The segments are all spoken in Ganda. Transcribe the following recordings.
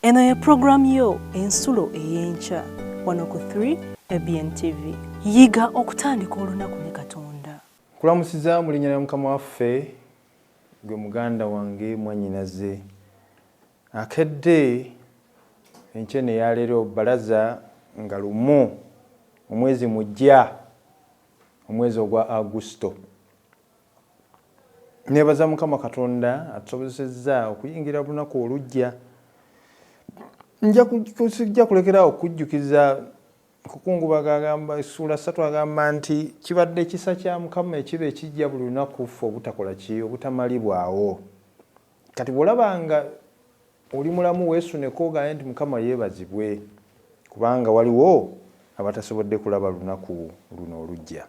Eno ye pulogulaamu yo Ensulo ey'Enkya wano ku 3 ABN TV. Yiga okutandika olunaku ne Katonda. Nkulamusiza mu linnya lya Mukama waffe, gwe muganda wange mwannyinaze. Akedde enkya eno eya leero bbalaza nga lumu omwezi mujja, omwezi ogwa Agusito. Nebaza Mukama Katonda atusobozesezza okuyingira olunaku oluggya. Nja kulekera awo kujjukiza kukungubaga agamba essuula ssatu agamba nti kibadde kisa kya Mukama ekiba ekijja buli lunaku ffe obutakola ki obutamalibwawo. Kati bw'olaba nga oli mulamu weesuneko ogambe nti Mukama yeebazibwe kubanga waliwo abatasobodde kulaba lunaku luno oluggya.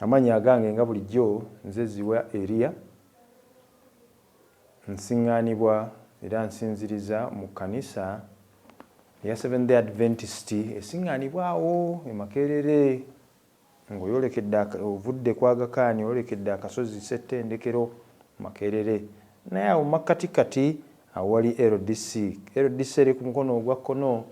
Amannya agange nga bulijjo nze Ziwa Eria, nsiŋŋaanibwa era nsinziriza mu kkanisa eya Seventh Day Adventist esiŋŋaanibwa awo e Makerere ng'oyolekedde ovudde ku Aga Khan oyolekedde akasozi Ssettendekero Makerere naye awo mu makkatikkati awali LDC. LDC eri ku mukono ogwa kkono.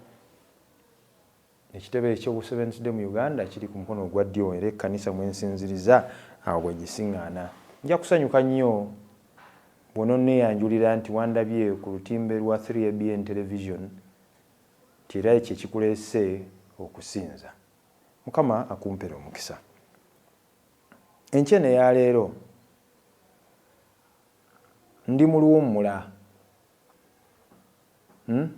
Ekitebe eky'Obuseventh Day mu Uganda kiri ku mukono ogwa ddyo era ekkanisa mwe nsinziriza awo bwe ngisiŋŋaana. Nja kusanyuka nnyo bw'ononneeyanjulira nti wandabye ku lutimbe lwa 3ABN Television nti era kye kikuleese okusinza. Mukama akumpere omukisa. Enkya eno eya leero ndi mu luwummula. Hmm?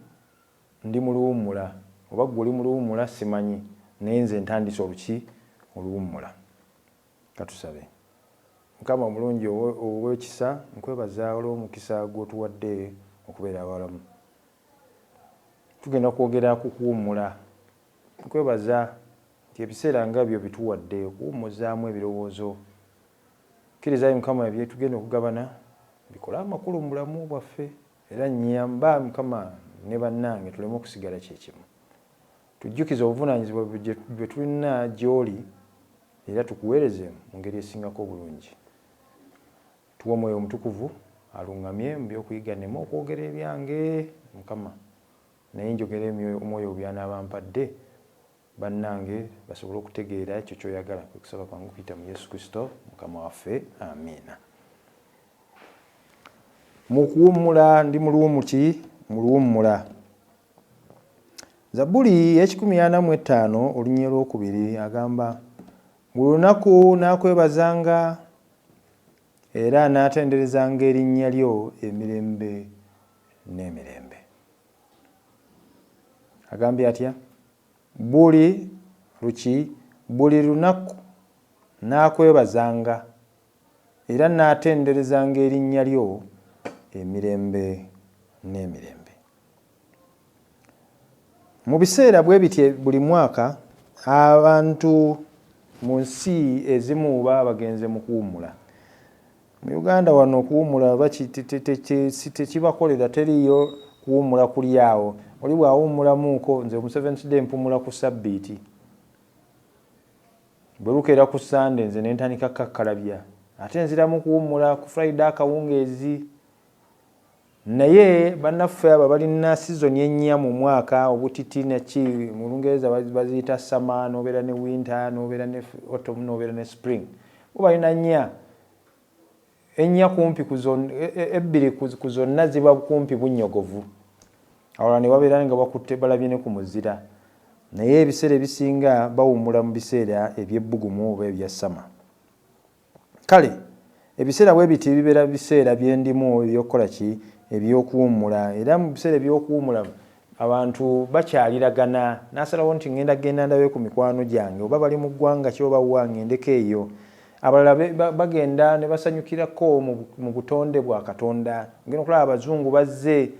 Ndi mu luwummula. Oba ggwe oli mu luwummula simanyi, naye nze ntandise oluki? Oluwummula. Ka tusabe. Mukama omulungi ow'ekisa, nkwebaza olw'omukisa gw'otuwadde okubeera abalamu. Tugenda kwogera ku kuwummula. Nkwebaza nti ebiseera nga byo bituwadde okuwummuzaamu ebirowoozo. Kkiriza ayi Mukama bye tugenda okugabana bikole amakulu mu bulamu bwaffe. Era nnyamba, Mukama, ne bannange tuleme okusigala kye kimu. Tujjukize obuvunaanyizibwa bwe tulina gy'Oli era tukuweereze mu ngeri esingako obulungi. Tuwe Omwoyo Omutukuvu aluŋŋamye mu by'okuyiga nneme okwogera ebyange, Mukama, naye njogere Omwoyo wo by'anaaba ampadde, bannange basobole okutegeera ekyo ky'oyagala. Kwe kusaba kwange okuyita mu Yesu Kristo Mukama waffe. Amiina. Mu kuwummula ndi mu luwumu ki? Mu luwummula. Zabbuli y'ekikumi ana mu ettaano olunnya olwokubiri agamba, buli lunaku naakwebazanga era naatenderezanga erinnya lyo emirembe n'emirembe. Agambye atya? Buli luki? Buli lunaku naakwebazanga Era nnaatenderezanga erinnya lyo emirembe n'emirembe. Mu biseera bwe biti buli mwaka, abantu mu nsi ezimu baba bagenze mu kuwummula. Mu Uganda wano okuwummula tekibakolera, teriiyo kuwummula kuli awo. Oli bw'awummulamuuko, nze mu Seventh Day mpumula ku Ssabbiiti. Bwe lukeera ku Ssande nze ne ntandika kukakkalabya ate nziramu kuwummula ku Friday akawungeezi. Naye bannaffe abo abalina sizoni ennya mu mwaka obutiti naki mu Lungereza baziyita summer n'obeera ne winter n'obeera ne autumn n'obeera ne spring. Bo balina nnya. Ennya kumpi ku e, e, ebbiri ku zonna ziba kumpi bunnyogovu. Awalala ne babeera nga bakutte balabye ne ku muzira. Naye ebiseera ebisinga bawummula mu biseera eby'ebbugumu oba ebya ssama. Kale ebiseera bwe biti bibeera biseera bye ndimu eby'okukola ki? Eby'okuwummula. Era mu biseera eby'okuwummula abantu bakyaliragana. N'asalawo nti ŋŋenda kugenda ndabe ku mikwano gyange oba bali mu ggwanga ki oba wa ŋŋendeko eyo. Abalala bagenda ne basanyukirako mu butonde bwa Katonda. Ogenda okulaba abazungu bazze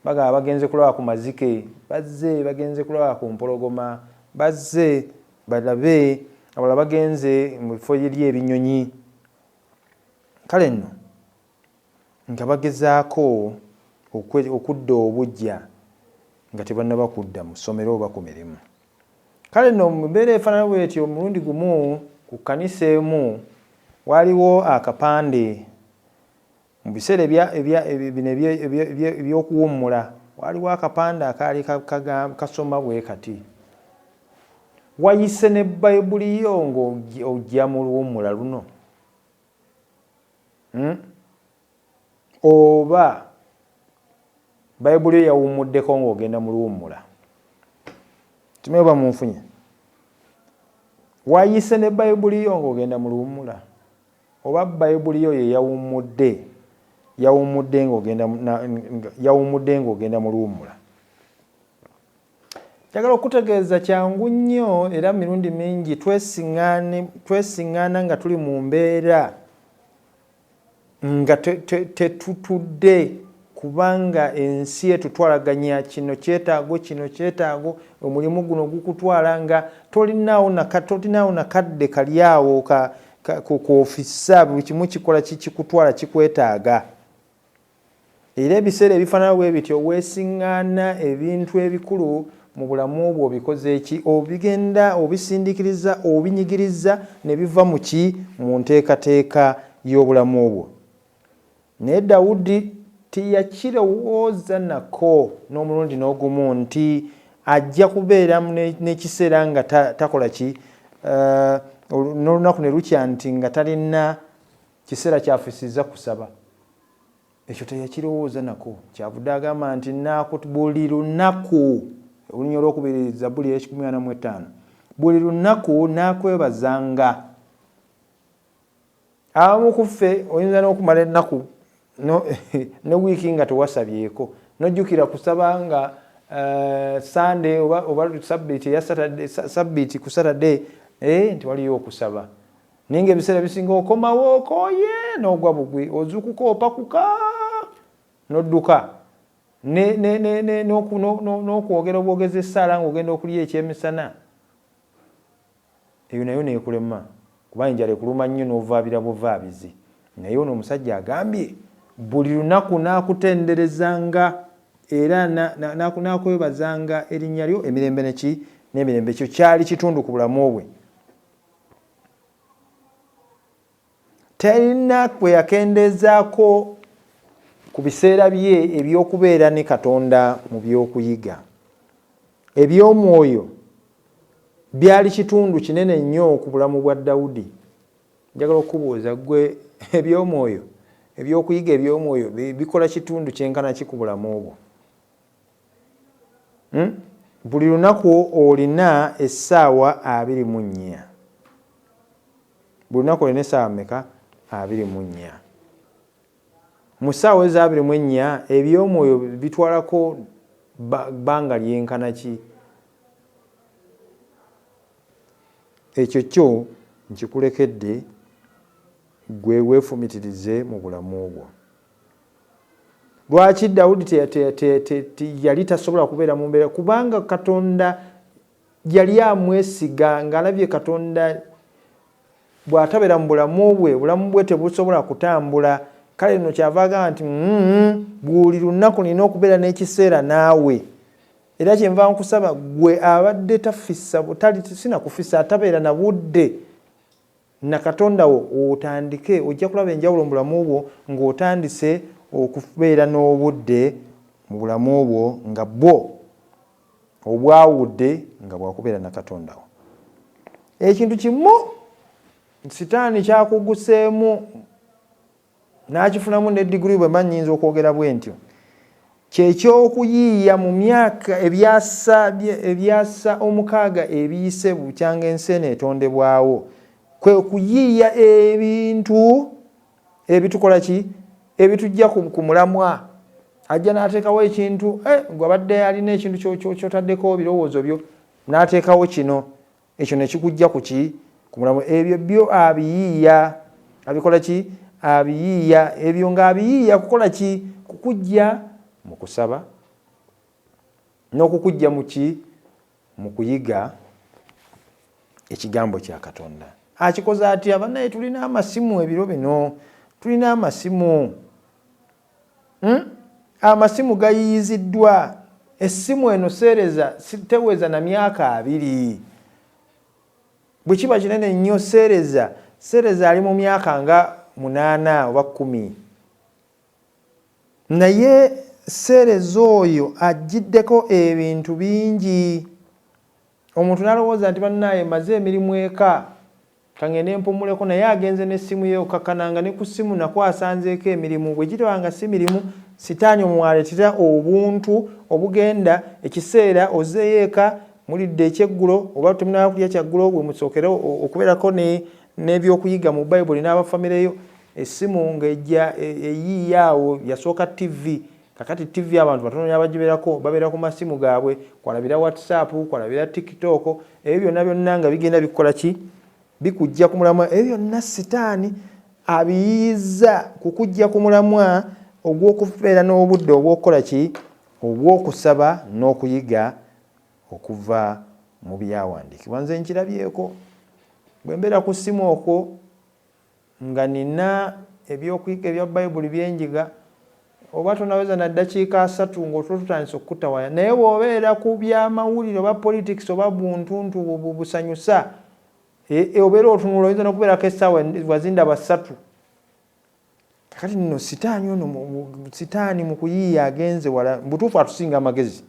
bagamba bagenze kulaba ku mazike, bazze bagenze kulaba ku mpologoma, bazze balabe, abalala bagenze mu bifo eri ebinyonyi. Kale nno nga bagezaako okudda obuggya nga tebannaba kudda mu ssomero oba ku mirimu. Kale nno mu mbeera efaanana bw'etyo, omulundi gumu ku kkanisa emu waaliwo akapande mu biseera ebya, ebya, bino eby'okuwummula. Waliwo akapande akaali kasoma bwe kati: wayise ne Bayibuli yo ng'ojja mu luwummula luno? Oba Bayibuli yo yawummuddeko ng'ogenda mu luwummula? Simanyi oba munfunye. Wayise ne Bayibuli yo ng'ogenda mu luwummula, oba Bayibuli yo ye yawummudde, yawummudde ng'ogenda yawummudde ng'ogenda mu luwummula? Njagala okutegeeza kyangu nnyo, era mirundi mingi twesiŋŋaana nga tuli mu mbeera nga tetutudde, kubanga ensi etutwalaganya kino kyetaago, kino kyetaago, omulimu guno gukutwala nga tolinaawo nakadde kali awo kw'ofissa, buli kimu kikola kikutwala, kikwetaaga. Era ebiseera ebifaanana bwe bityo weesiŋŋaana ebintu ebikulu mu bulamu bwo obikoze ki, obigenda obisindikiriza, obinyigiriza ne biva mu ki, mu nteekateeka y'obulamu bwo. Naye Dawudi teyakirowooza nako n'omulundi n'ogumu nti ajja kubeera n'ekiseera nga takola ki, n'olunaku ne lukya nti nga talina kiseera kyafisiza kusaba. Ekyo teyakirowooza nako. Kyavudde agamba nti buli lunaku, olunya olwokubiri Zabbuli ey'ekikumi ana mu etaano, buli lunaku naakwebazanga. Abamu ku ffe oyinza n'okumala ennaku ne wiiki nga tewasabyeko, n'ojjukira kusaba nga Sande oba sabbiiti eya Saturday, sabbiiti ku Saturday, nti waliyo okusaba. Naye ng'ebiseera bisinga okomawo okooye n'ogwa bugwi, ozuukuka opakuka n'odduka n'okwogera obwogezi essaala ng'ogenda okulya ekyemisana, eyo nayo neekulema kuba enjala ekuluma nnyo n'ovaabira buvaabizi. Naye ono omusajja agambye buli lunaku naakutenderezanga era naakwebazanga erinnya lyo emirembe neki n'emirembe. Ekyo kyali kitundu ku bulamu bwe. Talina kwe yakendeezaako ku biseera bye eby'okubeera ne Katonda mu by'okuyiga. Eby'omwoyo byali kitundu kinene nnyo ku bulamu bwa Dawudi. Njagala okukubuuza ggwe, eby'omwoyo, ebyokuyiga eby'omwoyo bikola kitundu kyenkana ki ku bulamu bwo? Buli lunaku olina essaawa 24. Buli lunaku olina essaawa mmeka? 24. Mu ssaawa ezo 24 eby'omwoyo bitwalako bbanga lyenkana ki? Ekyo kyo nkikulekedde ggwe weefumitirize mu bulamu bwo. Lwaki Dawudi yali tasobola kubeera mu mbeera? Kubanga Katonda yali amwesiga, ng'alabye Katonda bw'atabeera mu bulamu bwe, obulamu bwe tebusobola kutambula. Kale nno kyava agamba nti buli lunaku nina okubeera n'ekiseera naawe. Era kyenva nkusaba ggwe abadde tafissa, sinakufissa, atabeera na budde na Katonda wo, otandike, ojja kulaba enjawulo mu bulamu bwo ng'otandise okubeera n'obudde mu bulamu bwo nga bwo obwawudde nga bwakubeera na Katonda wo. Ekintu kimu Sitaani kyakuguseemu n'akifunamu ne diguli, bwe mba nnyinza okwogera bwe ntyo, kyekyokuyiiya mu myaka ebyasa 6 ebiyise bukyanga ensi eno etondebwawo, kwe kuyiiya ebintu ebitukola ki, ebitujja ku mulamwa. Ajja n'ateekawo ekintu, gwe abadde alina ekintu ky'otaddeko ebirowoozo byo, n'ateekawo kino, ekyo ne kikujja ku ki, ku mulamwa. Ebyo byo abiyiiya, abikola ki, abiyiiya. Ebyo ng'abiyiiya kukola ki, kukujja mu kusaba n'okukujja mu ki, mu kuyiga ekigambo kya Katonda. Akikoze atya? Bannaye tulina amasimu ebiro bino, tulina amasimu. Amasimu gayiyiziddwa. Essimu eno seereza teweza na myaka 20. Bwe kiba kinene nnyo seereza ali mu myaka nga 8 oba 10. Naye Seereza oyo ajjiddeko ebintu bingi. Omuntu n'alowooza nti bannaaye maze emirimu eka kangende mpummuleko, naye agenze n'essimu ye okkakkana nga ne ku ssimu nakwo asanzeeko emirimu. Bwe gitaba nga si mirimu, sitaani omwaleetera obuntu obugenda ekiseera ozzeeyo eka mulidde ekyeggulo oba temunaba kulya kyaggulo, bwe musookera okubeerako n'ebyokuyiga mu Bayibuli n'aba famire yo, essimu ng'ejja eyiiya awo. Yasooka TV, kakati TV abantu batono nnyo abagibeerako, babeera ku masimu gaabwe, kwalabira WhatsApp, kwalabira TikTok, ebyo byonna byonna nga bigenda bikukola ki? Bikujja ku mulamwa. Ebyo byonna sitaani abiyiyizza kukujja ku mulamwa ogw'okubeera n'obudde obw'okukola ki? Obw'okusaba n'okuyiga okuva mu byawandiikibwa. Nze nkirabyeko bwe mbeera ku ssimu okwo nga nina ebyokuyiga ebya Bayibuli byenjiga, oba tonaweza na ddakiika 30 ng'otulo tutandise okukutawanya. Naye bw'obeera ku byamawulire oba politics oba buntuntu busanyusa, obeera otunula, oyinza n'okubeerako essaawa wazindaba 3. Kakati nno sitaani ono, sitaani mu kuyiiya agenze wala, mu butuufu atusinga amagezi.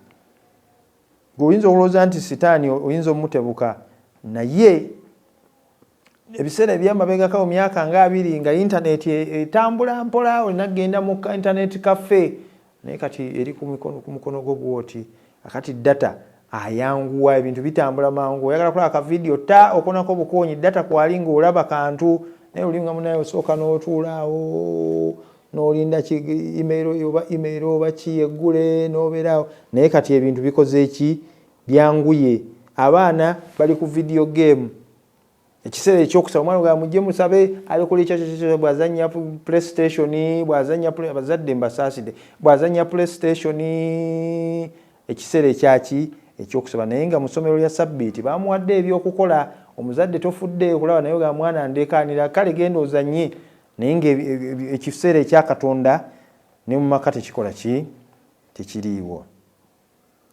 Gwe oyinza okulowooza nti sitaani oyinza omutebuka, naye ebiseera ebyamabegako mu myaka nga 20 nga intaneti etambula mpola, olina kugenda mu internet cafe, naye kati eri ku mukono gwo bw'oti. Akati data ayanguwa, ebintu bitambula mangu. Oyagala kulaba ka vidiyo, ta okonako bukoonyi, data kwali ng'olaba kantu, naye oli nga munaye osooka n'otuula awo n'olinda ki email oba email oba ki eggule n'obeera awo. Naye kati ebintu bikoze ki? Byanguye. Abaana bali ku video game. Ekiseera ekyokusaba omwana gwa mujje musabe ali kuli kyo kyo bw'azannya PlayStation, bw'azannya abazadde mbasaasidde, bw'azannya PlayStation ekiseera ekyaki ekyokusaba. Naye nga mu ssomero lya sabbiiti bamuwadde ebyokukola, omuzadde tofudde okulaba naye ogamba mwana ndeekaanira, kale genda ozannye. Naye nga ekiseera ekya Katonda ne mu maka tekikola ki? Tekiriiwo.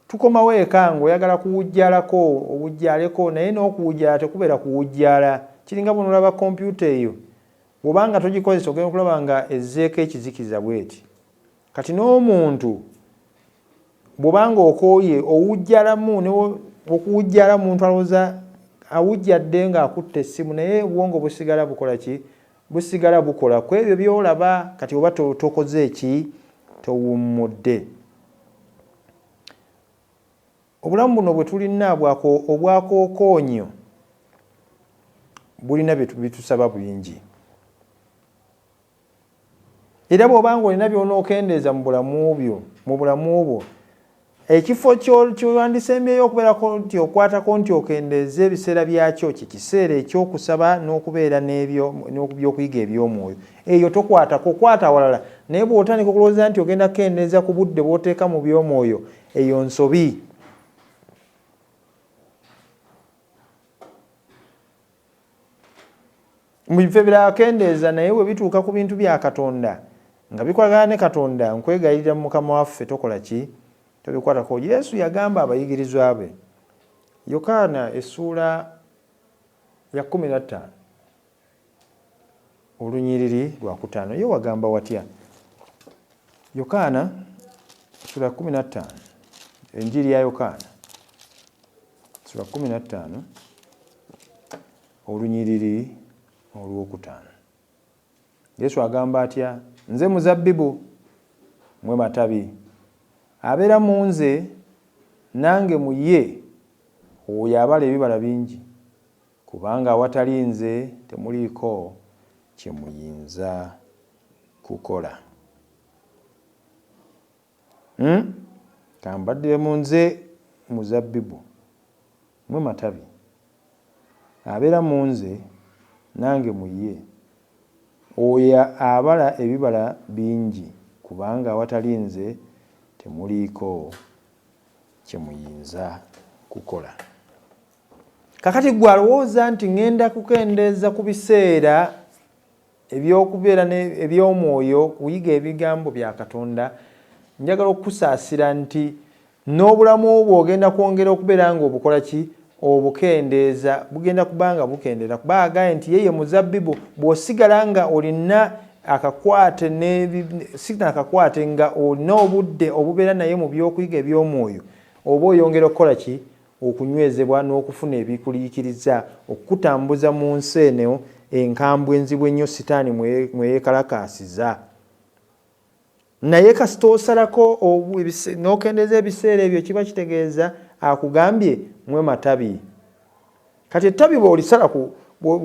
Tukomawo eka ng'oyagala kuwujjalako, owujjaleko, naye n'okuwujjala tekubeera kuwujjala. Kiringa bw'onolaba kompyuta eyo, bw'oba nga togikozesa ogenda okulaba nga ezzeeko ekizikiza bw'eti. Kati n'omuntu bw'oba ng'okooye owujjalamu, okuwujjala omuntu alowooza awujjadde ng'akutte essimu, naye obwongo busigala bukola ki? Busigala bukola ku ebyo by'olaba. Kati oba tokoze ki? Towummudde. Obulamu buno bwe tulina obwakookoonyo bulina bye bitusaba bingi. Era bw'oba ng'olina by'onookendeeza mu bulamu byo, mu bulamu bwo, ekifo ky'owandisembyeyo okubeerako nti okwatako nti okendeeze ebiseera byakyo kye kiseera eky'okusaba n'okubeera n'ebyokuyiga eby'omwoyo. Eyo tokwatako, kwata awalala. Naye bw'otandika okulowooza nti ogenda kukendeeza ku budde bw'oteeka mu by'omwoyo, eyo nsobi. Mu bifo ebirala kendeeza, naye bwe bituuka ku bintu bya Katonda, nga bikolagana ne Katonda, nkwegayirira mu Mukama waffe tokola ki? Tobikwatako. Yesu yagamba abayigirizwa be, Yokaana essuula ya 15 olunyiriri lwa kutaano. Ye wagamba watya? Yokaana ssuula 15, Enjiri ya Yokaana ssuula 15 olunyiriri olwokutaano. Yesu agamba atya? Nze muzabbibu, mwe matabi. Abeera mu nze, nange mu ye, oyo abala ebibala bingi, kubanga awatali nze temuliiko kye muyinza kukola. Hmm? Kambaddiremu, nze muzabbibu, mwe matabi. Abeera mu nze, nange mu ye, oyo abala ebibala bingi, kubanga awatali nze temuliiko kye muyinza kukola. Kakati ggwe alowooza nti ŋŋenda kukendeeza ku biseera eby'okubeera eby'omwoyo, kuyiga ebigambo bya Katonda, njagala okukusaasira nti n'obulamu bwo ogenda kwongera okubeera ng'obukola ki? Obukendeeza. Bugenda kuba nga bukendeera, kuba agambye nti ye ye muzabbibu. Bw'osigala nga olina akakwate si nakakwate nga olina obudde obubeera naye mu byokuyiga eby'omwoyo, oba oyongera okukola ki? Okunywezebwa n'okufuna ebikuliikiriza okukutambuza mu nsi eno enkambwe enzibu ennyo sitaani mwe yeekalakaasiza. Naye kasita osalako n'okendeeza ebiseera ebyo, kiba kitegeeza akugambye mwe matabi. Kati ettabi bw'olisala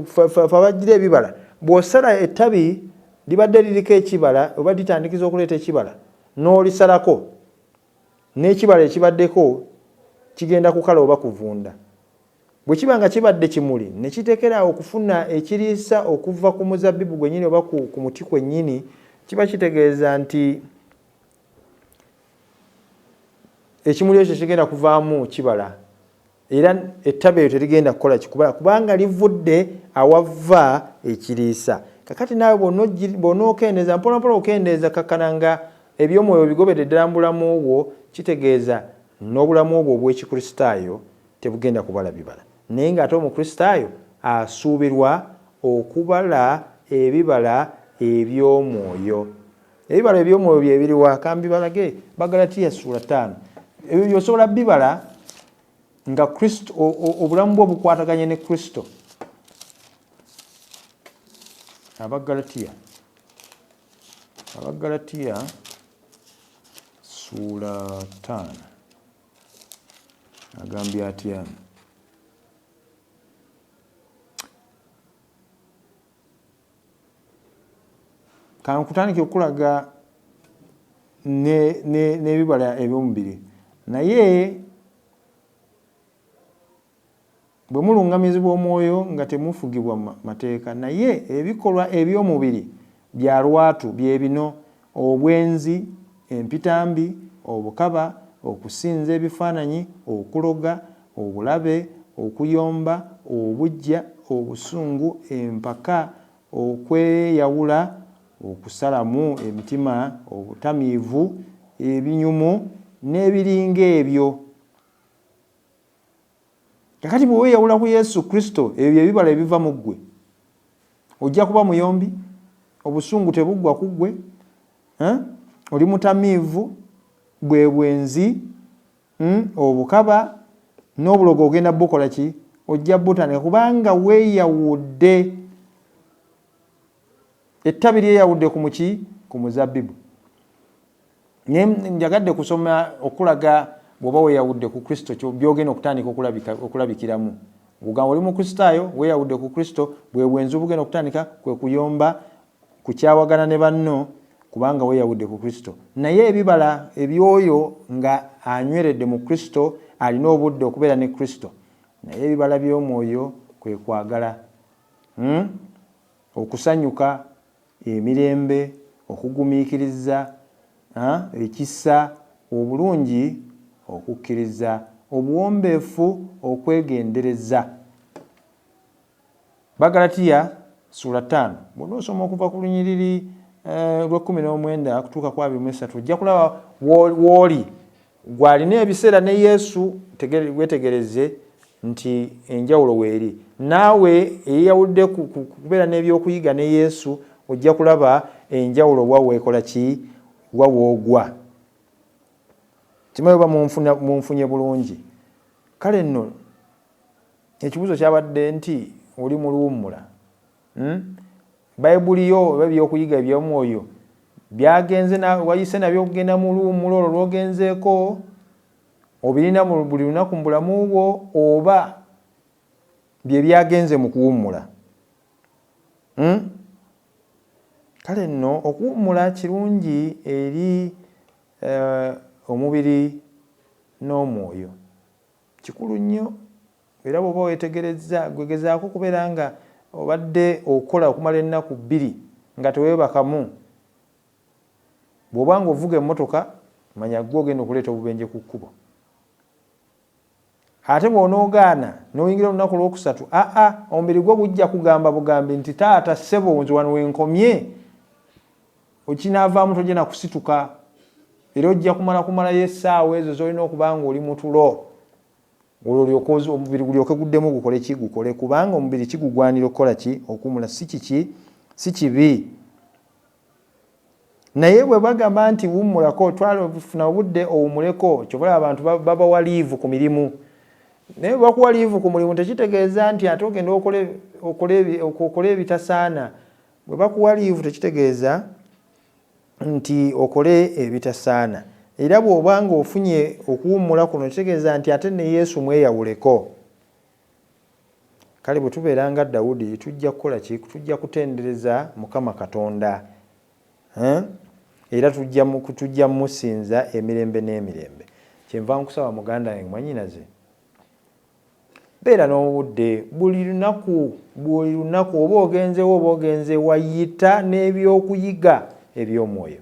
fe abagira ebibala, bw'osala ettabi libadde liriko ekibala oba litandikiza okuleeta ekibala, n'olisalako n'ekibala ekibaddeko kigenda kukala oba kuvunda. Bwe kiba nga kibadde kimuli ne kitekera awo okufuna ekiriisa okuva ku muzabbibu gwennyini oba ku muti kwennyini, kiba kitegeeza nti ekimuli ekyo kigenda kuvaamu kibala, era ettabi eryo terigenda kukola kikubala kubanga livudde awava ekiriisa. Kakati naawe bw'onookendeeza mpolampola, okendeeza kakkana nga eby'omwoyo obigobedde ddala mu bulamu bwo, kitegeeza n'obulamu bwo obw'Ekikristaayo tebugenda kubala bibala. Naye ng'ate Omukristaayo asuubirwa okubala ebibala eby'omwoyo. Ebibala eby'omwoyo bye biriwa? Kambibalage. Bagalatiya ssuula 5. Ebyo by'osobola bibala nga Kristo, obulamu bwo bukwataganye ne Kristo. Abagalatiya, Abagalatiya ssuula 5 agambye atya? Kankutandike okulaga n'ebibala eby'omubiri. Naye bwe muluŋŋamizibwa omwoyo nga temufugibwa mateeka. Naye ebikolwa eby'omubiri bya lwatu, bye bino: obwenzi, empitambi, obukaba, okusinza ebifaananyi, okuloga, obulabe, okuyomba, obuggya, obusungu, empaka, okweyawula, okusalamu emitima, obutamiivu, ebinyumu, n'ebiringa ebyo. Kakati bwe weeyawula ku Yesu Kristo, ebyo bye bibala ebiva mu ggwe. Ojja kuba muyombi, obusungu tebuggwa ku ggwe, oli mutamiivu, bwe bwenzi, obukaba, n'obulogo ogenda bukola ki? Ojja butandika kubanga weeyawudde. Ettabi lyeyawudde ku muki? Ku muzabbibu. Naye njagadde kusoma okulaga bw'oba weeyawudde ku Kristo by'ogenda okutandika okulabikiramu. Ogamba oli Mukristaayo, weeyawudde ku Kristo, bwe bwenzi obugenda okutandika, kwe kuyomba, kukyawagana ne banno, kubanga weeyawudde ku Kristo. Naye ebibala eby'oyo nga anyweredde mu Kristo, alina obudde okubeera ne Kristo. Naye ebibala by'omwoyo kwe kwagala, Okusanyuka, emirembe, okugumiikiriza, ekisa, obulungi, okukkiriza, obuwombeefu, okwegendereza. Bagalatiya ssuula 5, bw'onoosoma okuva ku lunyiriri lw'ekumi n'omwenda kutuuka ku 23, ojja kulaba w'oli gw'alina ebiseera ne Yesu. Wetegereze nti enjawulo weeri. Naawe eyeyawudde kubeera n'ebyokuyiga ne Yesu, ojja kulaba enjawulo wa weekola ki, wa woogwa. Kimanyi oba munfunye bulungi. Kale nno ekibuuzo kyabadde nti oli mu luwummula? Bayibuli yo oba ebyokuyiga eby'omwoyo byagenze wayise nabyo okugenda mu luwummula olwo lw'ogenzeeko, obirina buli lunaku mu bulamu bwo, oba bye byagenze mu kuwummula? Kale nno okuwummula kirungi eri omubiri n'omwoyo, kikulu nnyo. Era bw'oba weetegerezza, ggwe gezaako okubeera nga obadde okola okumala ennaku bbiri nga teweebakamu. Bw'oba ng'ovuga emmotoka, manya ggwe ogenda okuleeta obubenje ku kkubo. Ate bw'onoogaana n'oyingira olunaku olwokusatu, aa, omubiri gwo gujja kugamba bugambi nti, taata ssebo, nze wano we nkomye. Ekinaavaamu tojja na kusituka, era ojja kumala kumalayo essaawa ezo z'olina okuba ng'oli mu tulo. Olwo olyoke omubiri gulyoke guddemu gukole ki? Gukole, kubanga omubiri kigugwanira okukola ki? Okuwumula. Si kiki? Si kibi. Naye bwe bagamba nti wummulako, twala funa obudde owummuleko, kyova olaba abantu babawa liivu ku mirimu. Naye bwe bakuwa liivu ku mulimu tekitegeeza nti ate ogenda okole ebitasaana. Bwe bakuwa liivu tekitegeeza nti okole ebitasaana. Era bw'oba ng'ofunye okuwummula kuno kitegeeza nti ate ne Yesu mweyawuleko. Kale bwe tubeera nga Dawudi tujja kukola ki? Tujja kutendereza Mukama Katonda. Era tujja musinza emirembe n'emirembe. Kyenva nkusaba muganda wange mwannyinaze, beera n'obudde buli lunaku, buli lunaku oba ogenzewo oba ogenze wayita n'ebyokuyiga eby'omwoyo.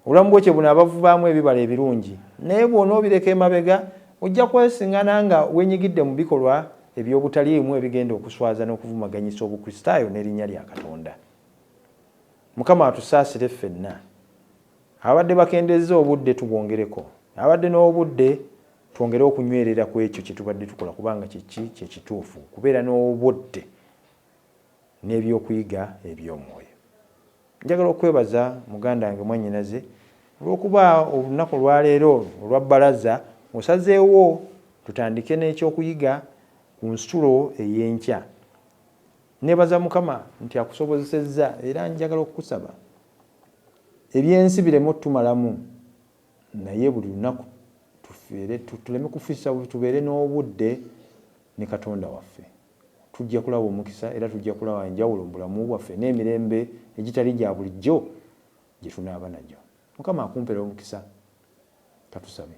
Obulamu bwo kye bunaaba buvaamu ebibala ebirungi, naye bw'onoobireka emabega ojja kwesingana nga wenyigidde mu bikolwa eby'obutaliimu ebigenda okuswaza n'okuvumaganyisa Obukristaayo n'erinnya lya Katonda. Mukama atusaasire ffenna. Abadde bakendezza obudde tubwongereko, abadde n'obudde twongere okunywerera ku ekyo kye tubadde tukola kubanga kyeki kye kituufu, kubeera n'obudde n'ebyokuyiga eby'omwoyo. Njagala okwebaza muganda wange mwannyinaze olw'okuba olunaku olwaleero olwa bbalaza osazeewo tutandike n'ekyokuyiga ku nsulo ey'enkya. Nebaza Mukama nti akusobozesezza era njagala okukusaba ebyensi bireme otumalamu naye buli lunaku tufiire tuleme kufisa tubeere n'obudde ne Katonda waffe. Tujja kulaba omukisa era tujja kulaba enjawulo mu bulamu bwaffe n'emirembe egitali gya bulijjo gye tunaaba nagyo. Mukama akumpere omukisa. Katusabe.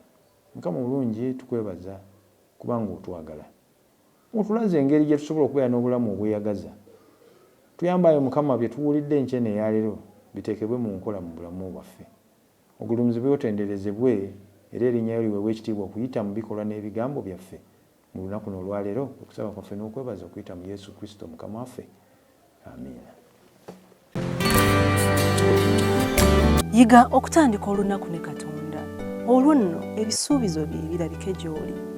Mukama omulungi tukwebaza kubanga otwagala. Otulaze engeri gye tusobola okubeera n'obulamu obweyagaza. Tuyambe ayi Mukama bye tuwulidde enkya eno eya leero biteekebwe mu nkola mu bulamu bwaffe. Ogulumizibwe otenderezebwe era erinnya lyo liweebwe ekitiibwa okuyita mu bikolwa n'ebigambo byaffe mu lunaku luno olwa leero, kwe kusaba kwaffe n'okwebaza okuyita mu Yesu Kristo Mukama waffe. Amiina. Yiga okutandika olunaku ne Katonda, olwo nno ebisuubizo bye birabike gy'oli.